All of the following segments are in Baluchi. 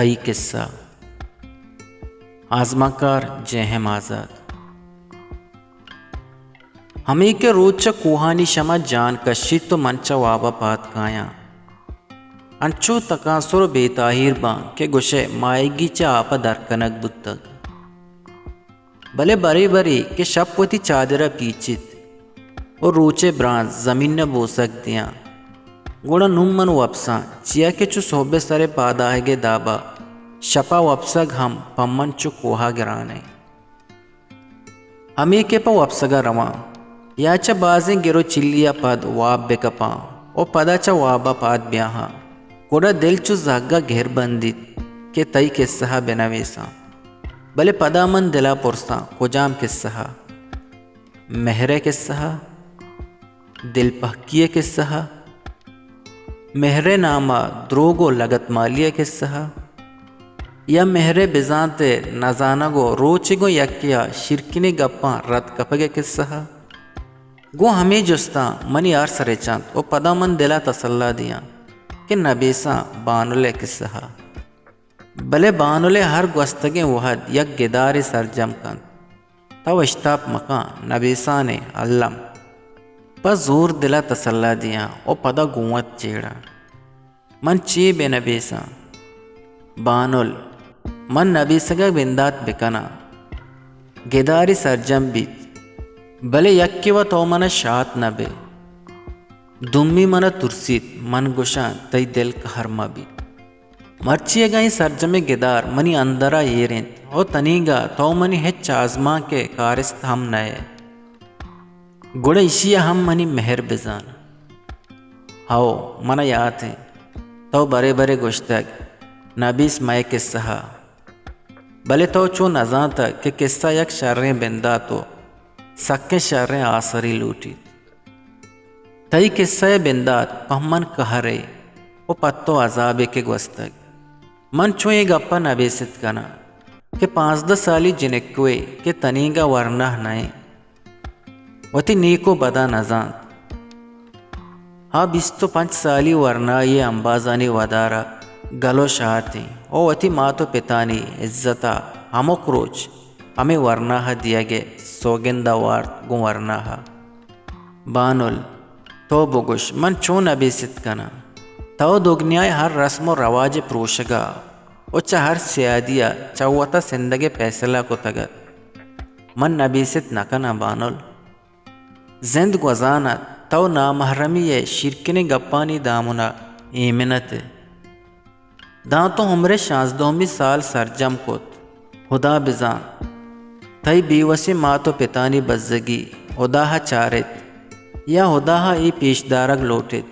تئی کسہ۔ آزمانکار جے ایم آزات۔ ہمے کہ روچ چہ کوہانی شما جان کشیت و من چہ واب ء پاد کایاں، انچو تکانسر و بے تاہیر باں کہ گوشئے ماہیگی چہ آپ ء در کنگ بوتگ۔ بلے برے برے کہ شپ وتی چادر ء پیچیت و روچ ء برانز زمین ء بوسگ دیاں، گڑا نوں من وپساں، چیا کہ چو سہب ء سر ء پادآہگ ء داب ء شپ ء وپسگ ہم پہ من چو کوہ ء گران انت۔ ہمے کہ پہ وپسگ ء رواں یا چہ بازیں گر و چلی ء پد واب بہ کپاں و پدا چہ واب ء پاد بیاہاں، گڑا دل چو زہگ ء گہر بندیت کہ تئی کسہ ء بہ نویساں۔ بلے پدا من دل ء پرساں، کجام کسہ ء؟ مہر ء کسہ ء؟ دلپہکی ء کسہ ء؟ مہر ء نام ء دروگ و لگتمالی ء کسہ ء؟ یا مہر ء بزانت ء نزانگ و روچے گوں یکے ء شیرکنیں گپاں رد کپگ ء کسہ ء؟ گوں ہمے جستاں منی ارس رچنت و پدا من دل ء تسلا دیاں کہ نبیساں بانل ء کسہ ء۔ بلے بانل ء ہر گوستگیں وہد یک گدارے سرجم کنت۔ تو اشتاپ مکن، نبیسان ء الم۔ پہ زور دل ء تسلا دیاں و پدا گوں وت جیڑاں۔ من چے بہ نبیساں؟ بانل، من نبیسگ ء بندات بکناں۔ گدارے سرجم بیت، بلے یکے و تو من ء شات نہ بئے۔ دومی من ء ترسیت، من گوشاں، تئی دل کہر مہ بیت۔ مرچی اگاں اے سرجمیں گدار منی اندر ء ایر انت و تنیگا تو منی ہچ آزمانک ء کارست ہم نہ ئے، گڑا ایشی ء ہم منی مہر بزان۔ ہئو، من ء یات انت، تو برے برے گوشتگ، نبیس مئے کسہ ء۔ بلے تو چو نزانتگ کہ کسہ یک شریں بندات و سکیں شریں آسرے لوٹیت۔ تئی کسہ ء بندات پہ من کہرے و پہ تو عذابے کہ گوستگ۔ من چو اے گپ ء نبیست کناں کہ پانزدہ سالی جنکوے کہ تنیگا ورناہ نہ انت، وتی نیک و بدا نزانت۔ آ بیست و پنچ سالی ورناہی ء امبازانی ودار ء گل و شات انت و وتی مات و پتانی عزت ء ہمک روچ ہمے ورناہ ء دیگ ء سوگند ء وارت گوں ورناہ ء۔ بانل، تو بگوش، من چون نبیست کناں؟ تو دگنیا ء ہر رسم و رواج ء پروشگ ء و چہ ہر سیادی ء چہ وت ء سندگ ء پیسلہ کتگ ات۔ من نبیست نہ کناں بانل۔ زند گوزان ات، تو نامحرمی ء شیرکنیں گپانی دامن ء ایمن ات ئے۔ داں تو عمر ء شانزدہمی سال سرجم کت، ہدا بزانت، تئی بے وسیں مات و پتانی بزگی ہدا ء چارت یا ہدا ء اے پیش دارگ لوٹت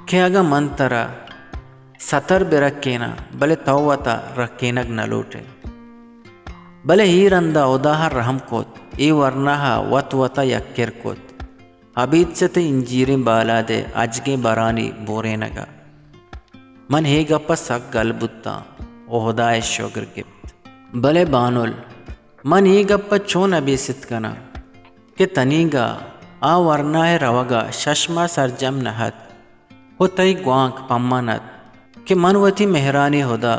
کہ اگاں من ترا ستر بہ رکیناں، بلے تو وتا رکینگ نہ لوٹ ئے۔ بلے اے رندا ہدا ء رحم کت، اے ورنا ء وت وتا یکر کت۔ ابید چہ تئی انجیریں بالاد ء اجگیں برانی بورینگ ء۔ من اے گپ ء سک گل بوتاں و ہدا ء شگر گپت۔ بلے بانل، من اے گپ ء چون ابیست کناں کہ تنیگا آ ورنا ء روگ ء شش ماہ سرجم نہ ات و تئی گوانک پمن ات کہ من وتی مہرانی ہدا،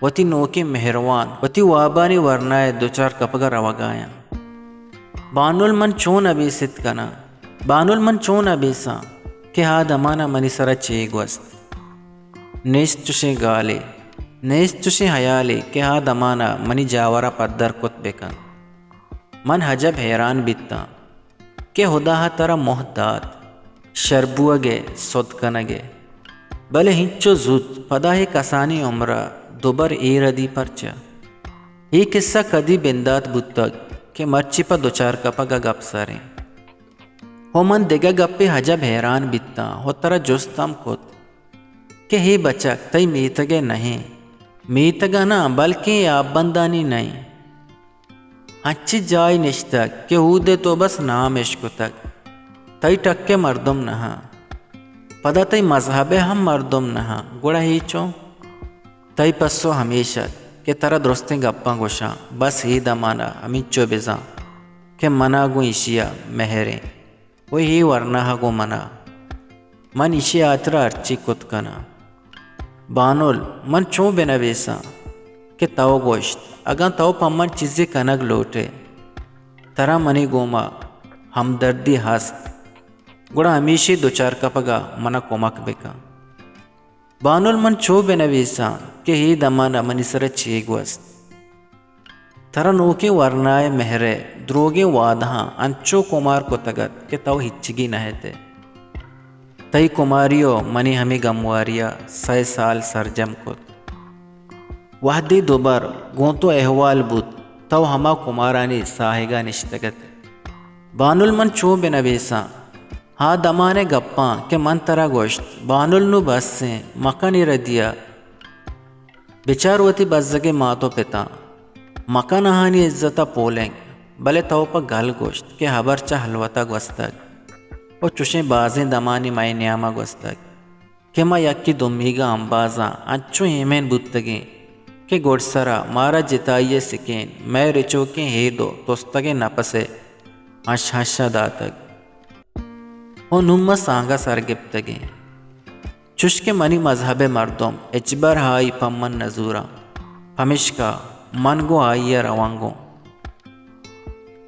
وتی نوکیں مہروان، وتی وابانی ورنا ء دچار کپگ ء روگ ء آں۔ بانل من چون ابیست کناں؟ بانل من چون ابیساں کہ آ دمان ء منی سر ء چے گوست؟ نیست چشیں گالے، نیست چشیں ہیالے کہ آ دمان ء منی جاور ء پدر کت بہ کنت۔ من عجب حیران بیتاں کہ ہدا ء ترا موہ دات، شر بوگ ء سد کنگ ء، بلے ہنچو زوت پدا اے کسانیں عمر ء دوبر اے ردی پرچا؟ اے کسہ کدی بندات بوتگ کہ مرچی پہ دچار کپگ ء گپ سر انت؟ ہو من دگہ گپے عجب حیران بیتاں و ترا جست ہم کت کہ اے بچک تئی میتگ ء نہ انت، میتگ ء نہ بلکیں اے آپ بندانی نہ انت۔ انچیں جاہے نشتگ کہ اود ء تو بس نام اش کتگ، تئی ٹک ء مردم نہ انت، پدا تئی مذہب ء ہم مردم نہ انت، گڑا اے چون؟ تئی پسو ہمیش ات کہ ترا درستیں گپاں گوشاں، بس اے دمان ء ہمینچو بزان کہ منا گوں ایشی ء مہر انت و اے ورنا ء گوں منا۔ من ایشی ء ہاترا ہرچی کت کناں۔ بانل، من چون بہ نبیساں؟ کہ تو گوشت، اگاں تو پہ من چیزے کنگ لوٹ ئے، ترا منی گوما ہمدردی ہست، گڑا ہمیشی دچار کپگ ءَ من ءَ کمک بکن۔ بانل، من چو بہ نبیساں کہ اے دمان ءَ منی سر ءَ چے گوست۔ ترا نوکیں ورنا ءِ مہر ءِ دروگیں وعدہاں انچو کمار کتگ ات کہ تو ہچگی نہ ات ئے۔ تئی کماری ءُ منی ہمے گمواری ءَ سئے سال سرجم کت۔ وہدے دوبر گوں تو احوال بوت، تو ہما کمارانی ساہگ ءَ نشتگ ات ئے۔ بانل، من چو بہ نبیساں؟ آ دمان ءِ گپاں کہ من ترا گوشت، بانل، نوں بس ایں، مکن اے ردی ءَ۔ بچار وتی بزگیں مات ءُ پتاں، مکن آہانی عزت ءَ پولنگ، بلے تو پہ گل گوشت کہ ہبر چہ ہلوت ءَ گوستگ ءُ چشیں بازیں دمانی مئے نیام ءَ گوستگ کہ ما یکے دومیگ ءَ امبازاں انچو ایمن بوتگیں کہ گڈسر ءَ مارا جتائی ءِ سکین مئے رچوکیں ہید ءُ تستگیں نپس ءِ ہش ہش ءَ داتگ۔ ءُ نوں ما سانگ ءَ سر گپتگیں۔ چش کہ منی مذہب ءِ مردم ہچبر آئی پہ من نزوراں، پمشکا من گوں آئی ءَ روانگ اوں۔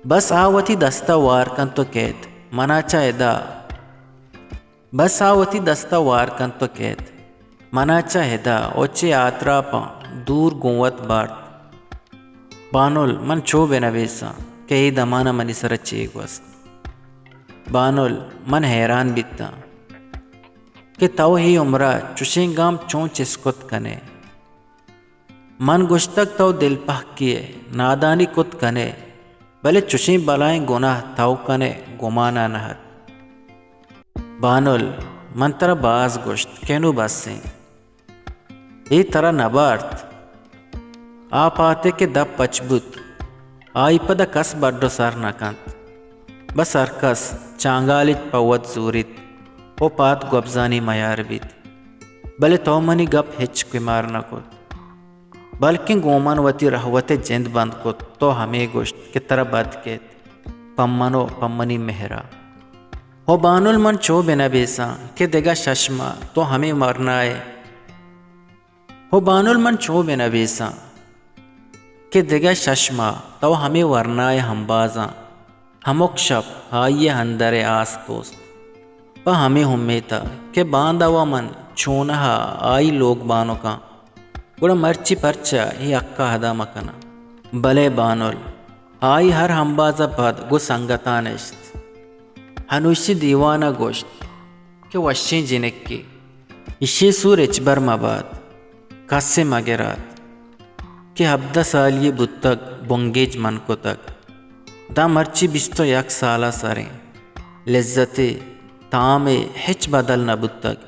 بس آ وتی دست ءَ وار کنت ءُ کیت، من ءَ چہ ادا، بس آ وتی دست ءَ وار کنت ءُ کیت، من ءَ چہ ادا ءُ چہ آتراپاں دور گوں وت بارت۔ بانل، من چو بہ نبیساں کہ اے دمان ءَ منی سر ءَ چے گوست؟ بانل، من حیران بیتاں کہ تو اے عمر ءَ چشیں گام چون چست کت کن ئے۔ من گوشتگ تو دلپہکے ئے، نادانی کت کن ئے، بلے چشیں بلائیں گناہ تو کن ئے، گمان ءَ نہ ات۔ بانل، من ترا باز گوشت کہ نوں بس ایں۔ اے ترا نہ بارت۔ آ پاتے کہ دپ پچ بوت، آئی پدا کس بڈ ءُ سر نہ کنت۔ بس ہرکس چانگالے پہ وت زوریت ءُ پاد گوبزانی میار بیت۔ بلے تو منی گپ ہچ کمار نہ کت، بلکیں گوں من وتی رہوت ءِ جند بند کت۔ تو ہمے گوشت کہ ترا بد کیت، پہ من ءُ پہ منی مہر ءَ۔ ہو بانل، من چو بہ نبیساں کہ دگہ شش ماہ تو ہمے ورنا ءِ ہو بانل، من چو بہ نبیساں کہ دگہ شش ماہ تو ہمے ورنا ءِ ہمبازاں۔ ہمک شپ آئی ءِ اندر ءِ آس توست، پہ ہمے امیت ءَ کہ باندا ءَ من چوناہا آئی لوگ بانکاں، گڑا مرچی پرچا اے حق ءَ ادا مکناں۔ بلے بانل، آئی ہر ہمباز ءَ پد گوں سنگتاں نشت۔ ہنوشی دیوان ءَ گوشت کہ وشیں جنکے، ایشی سور ہچبر مبات، کسے مگرات کہ ہبدہ سالی بوتگ، بنگیج من کتگ، داں مرچی بیست ءُ یک سال ءَ سریں، لذتے تامے ہچ بدل نہ بوتگ۔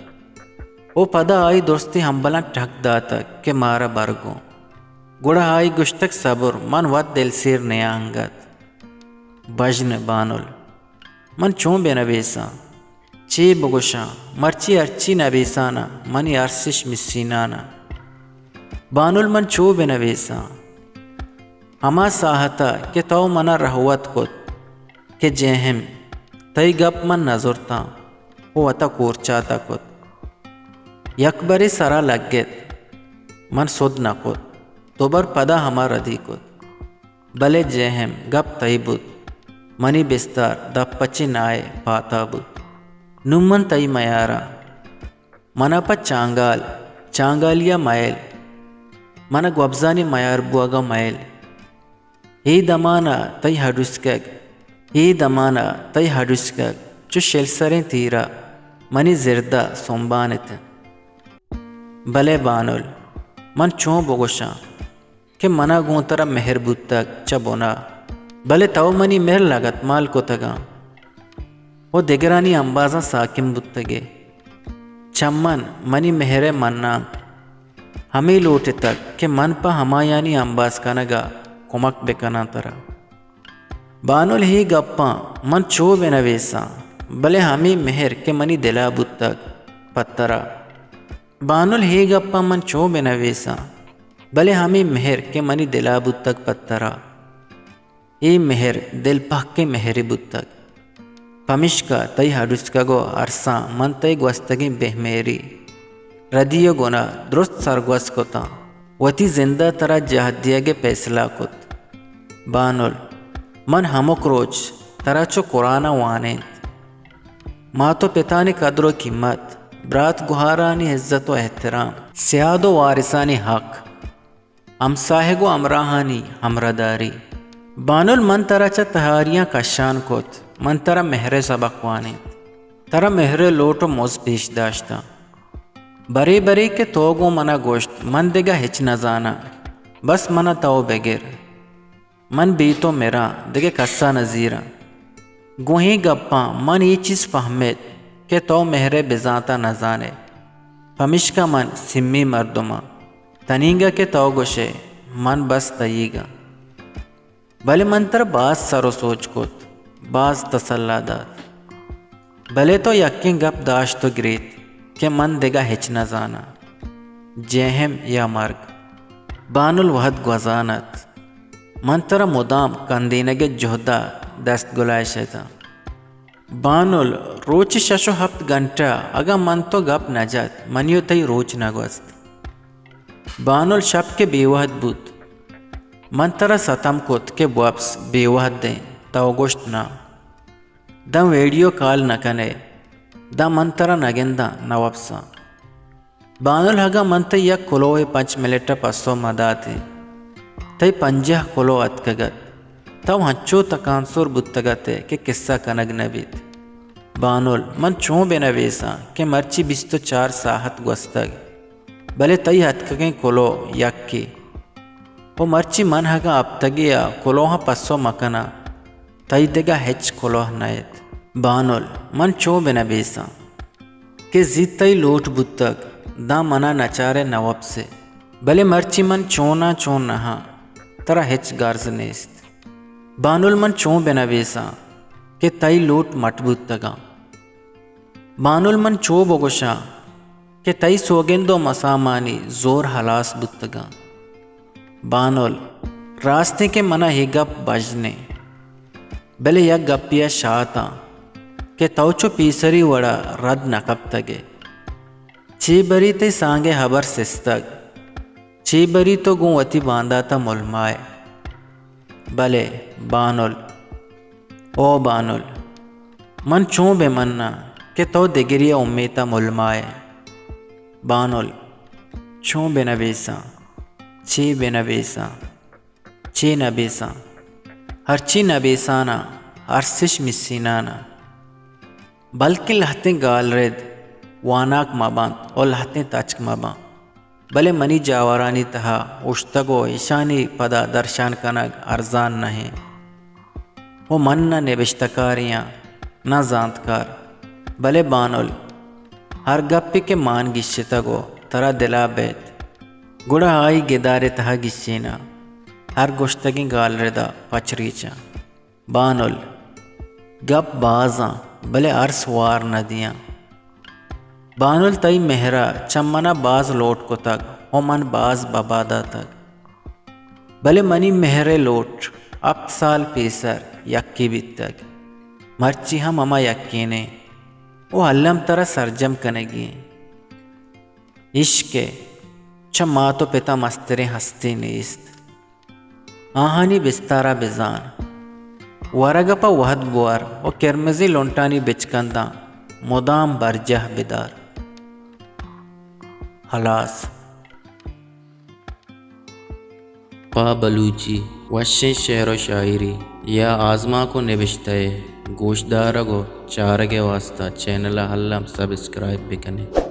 او پدا آئی درستیں ہمبلاں ٹک داتگ کہ مارا بر گوں۔ گڑا آئی گوشتگ، صبر، من وت دلسیر نیاں انگت۔ بژن بانل، من چون بہ نبیساں؟ چے بگوشاں؟ مرچی ہرچی نبیساناں، منی ارسش مسیناناں۔ بانل، من چو بہ نبیساں؟ ہما ساہت ءَ کہ تو من ءَ رہوت کت کہ جہم، تئی گپ من نہ زرتاں ءُ وت ءَ کورچات ءَ کت۔ یکبرے سر ءَ لگت، من سد نہ کت، دوبر پدا ہما ردی کت۔ بلے جہم، گپ تئی بوت، منی بستار دپ پچیں ناہے پاتا بوت۔ نوں من تئی میاراں۔ من ءَ پہ چانگال، چانگالی ءَ مئیل، من ءَ گوبزانی میار بوگ ءَ مئیل۔ اے دمان ءَ تئی ہڈوسکگ، اے دمان ءَ تئی ہڈوسکگ چو شلسریں تیر ءَ منی زرد ءَ سمبان ات۔ بلے بانل، من چون بگوشاں؟ کہ من ءَ گوں ترا مہر بوتگ چہ بن ءَ، بلے تو منی مہر لگتمال کتگاں ءُ دگرانی امبازاں ساکن بوتگ ئے۔ چہ من منی مہر ءِ منانک ہمے لوٹتگ کہ من پہ ہمایانی امباز کنگ ءَ کمک بکناں ترا۔ بانل، اے گپاں من چو بہ نویساں، بلے ہمے مہر کہ منی دل ءَ بوتگ پہ ترا۔ بانل، اے گپاں من چو بہ نویساں، بلے ہمے مہر کہ منی دل ءَ بوتگ پہ ترا، اے مہر دلپہکیں مہرے بوتگ۔ پمیشکا تئی ہڈوسکگ ءُ ارساں من تئی گوستگیں بے مہری، ردی ءُ گناہ درست سرگوز کتاں۔ وتی زند ءَ ترا جہد دیگ ءِ پیسلہ کت۔ بانل، من ہمک روچ ترا چو قرآن ءَ وانینت۔ مات ءُ پتانی قدر ءُ قیمت، برات گہارانی عزت ءُ احترام، سیاد ءُ وارثانی حق، ہمساہگ ءُ ہمراہانی ہمراہداری۔ بانل، من ترا چہ تہاریاں کشان کت، من ترا مہر ءِ سبق وانینت، ترا مہر ءِ لوٹ ءُ مز پیش داشتاں۔ برے برے کہ تو گوں من ءَ گوشت، من دگہ ہچ نہ زاناں، بس من ءَ تو بگر۔ من بے تو مراں، دگہ کس ءَ نہ زیراں۔ گوں اے گپاں من اے چیز فہمت کہ تو مہر ءِ بزانت ءَ نہ زان ئے۔ پمیشکا من سمی مردم آں۔ تنیگا کہ تو گوش ئے، من بس تئیگ آں۔ بلے من ترا باز سر ءُ سوج کت، باز تسلا دات۔ بلے تو یکیں گپ داشت ءُ گریت کہ من دگہ ہچ نہ زاناں۔ جہم یا مرگ۔ بانل وہد گوزان ات۔ من ترا مدام کندینگ ءِ جہد ءَ دست گلائیش اتاں۔ بانل، روچ ءِ شش ءُ ہپت گھنٹہ اگاں من تو گپ نہ جت، منی ءُ تئی روچ نہ گوست۔ بانل، شپ کہ بے وہد بوت، من ترا ستم کت کہ بوپس، بے وہد ایں، تو گوشت ناں۔ داں ویڈیو کال نہ کن ئے، داں من ترا نہ گنداں، نہ وپساں۔ بانل، اگاں من تئی یک کلوہے پنچ منٹ ءَ پسو مہ داتیں، تئی پنجاہ کلوہ اتکگ ات، تو انچو تکانسر بوتگ ات ئے کہ کسہ کنگ نہ بیت۔ بانل، من چون بہ نبیساں کہ مرچی بیست ءُ چار ساہت گوستگ، بلے تئی اتکگیں کلوہ یکے۔ ءُ مرچی من اگاں ہپتگے ءَ کلوہاں پسو مہ کناں، تئی دگہ ہچ کلوہ نہ ات۔ بانل، من چون بہ نبیساں کہ زیت تئی لوٹ بوتگ، داں من ءَ نچار ئے نہ وپس ئے۔ بلے مرچی من چوناں چون نہ آں، ترا ہچ گرز نیست۔ بانل، من چون بہ نبیساں کہ تئی لوٹ مٹ بوتگاں۔ بانل، من چو بگوشاں کہ تئی سوگند ءُ مسامانی زور ہلاس بوتگاں۔ بانل، راستیں کہ من ءَ اے گپ بژن ایں، بلے یک گپے ءَ شات آں کہ تو چو پیسری وڑ ءَ رد نہ کپتگ ئے۔ چے بری تئی سانگ ءِ ہبر سستگ، چے بری تو گوں وتی باندات ءَ ملما ئے۔ بلے بانل، او بانل، من چون بہ مناں کہ تو دگرے ءِ امیت ءَ ملما ئے۔ بانل، چون بہ نبیساں، چے بہ نبیساں، چے نبیساں؟ ہرچی نبیساناں، ارسش مسیناناں۔ بلکیں لہتیں گالرد واناک مہ بنت ءُ لہتیں تچک مہ بنت۔ بلے منی جاورانی تہا اوشتگ ءُ ایشانی پدا درشان کنگ ارزان نہ انت۔ ءُ من نہ نبشتہ کارے آں، نہ زانتکار۔ بلے بانل، ہر گپے کہ مان گیشتگ ءُ ترا دل ءَ بیت، گڑا آئی گدار ءِ تہا گیشیناں، ہر گوشتگیں گالرد ءَ پچ ریچاں۔ بانل، گپ باز آں، بلے ارس وار نہ دیاں۔ بانل، تئی مہر ءَ چہ من ءَ باز لوٹ کتگ ءُ من باز ببا داتگ۔ بلے منی مہر ءِ لوٹ ہپت سال پیسر یکے بیتگ۔ مرچی ہم ہما یکین ایں ءُ الم ترا سرجم کنگی ایں۔ عشق ءَ چہ مات ءُ پت ءَ مستریں ہستی نیست۔ آہانی بستار ءَ بزان۔ ورگ ءَ پہ وہد بور ءُ کرمزیں لنٹانی بچکنداں مدام برجاہ بدار۔ ہلاس۔ پہ بلوچی وشیں شعر ءُ شاعری یا آزمانک ءُ نبشتہ ءِ گوشدارگ ءُ چارگ ءِ واستہ چینل ءَ الم سبسکرائب بکن ات۔